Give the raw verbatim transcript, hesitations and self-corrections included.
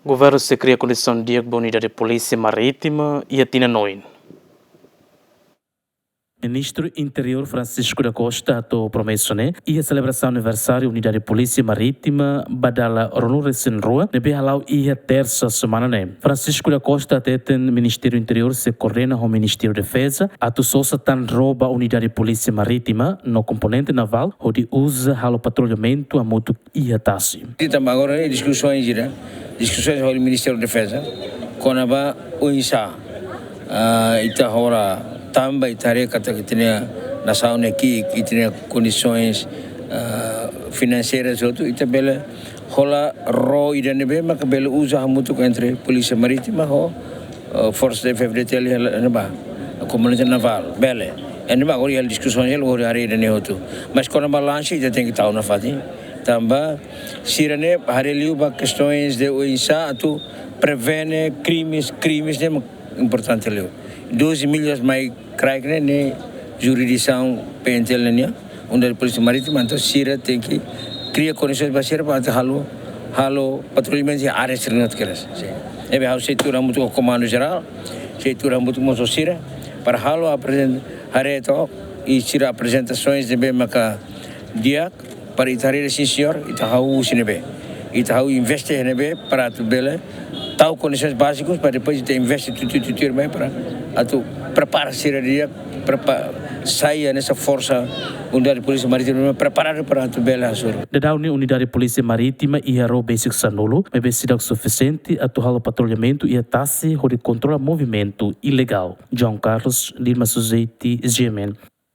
Governu sei kria kondisaun di'ak ba Unidade Polísia Marítima iha tinan oin. Ministru Interiór Francisco da Costa hato'o promesa ne'e iha selebrasaun aniversáriu Unidade Polísia Marítima ba dala ruanulu-resin-rua ne'ebé hala'o iha tersa semana ne'e. Francisco da Costa hateten Ministériu Interiór sei koordena ho Ministériu Defeza atu sosa tan ró ba Unidade Polísia Marítima no komponente navál hodi uza halo patrullamentu hamutuk iha tasi. Ita agora diskusaun ida, diskusaun ho Ministériu Defeza kona-ba oinsá, ah, ita hola tan ba ita haree katak ita-nia nasaun ne'e ki'ik, ita-nia kondisaun, ah, finanseira hotu, ita bele hola ró ida ne'ebé maka bele uza hamutuk entre Polísia Marítima ho, ah, forsa F-FDTL iha ne'ebá, komponente navál, bele. Ne'ebá agora iha diskusaun hela, agora haree ida-ne'e hotu. Mas kona-ba lanxa ita tenke tau nafatin. Tanba sira-ne'e haree liu ba kestaun de oinsá atu prevene krimes, krimes ne'e importante liu. Doze milhas mai kraik ne'e, ne'e jurisdisaun PNTL nian, Unidade Polísia Marítima, entaun sira tenke kria kondisaun ba sira para atu halo, halo patrullamentu iha área sira-ne'e kedas. Sin. Ne'ebé ha'u sei tuur hamutuk ho Komandu Jerál, sei tuur hamutuk mós ho sira, para halo aprezent-, haree to'ok, i sira aprezentasaun ne'ebé maka di'ak, para ita haree, sin señór, ita hahú husi ne'ebé. Ita hahú investe ne'ebé para atu bele tau kondisaun bázikus para depois ita investe tuir, tuir, tuir, tuir mai para atu prepara sira di'ak, prepa-, sai hanesan forsa Unidade Polísia Marítima preparadu para atu bele hasoru. Daudaun ne'e Unidade Polísia Marítima iha ró besik sanulu, maibé seidauk sufisiente atu halo patrullamentu iha tasi hodi kontrola movimentu ilegál. João Carlos, Dilma Suzeti, GMN.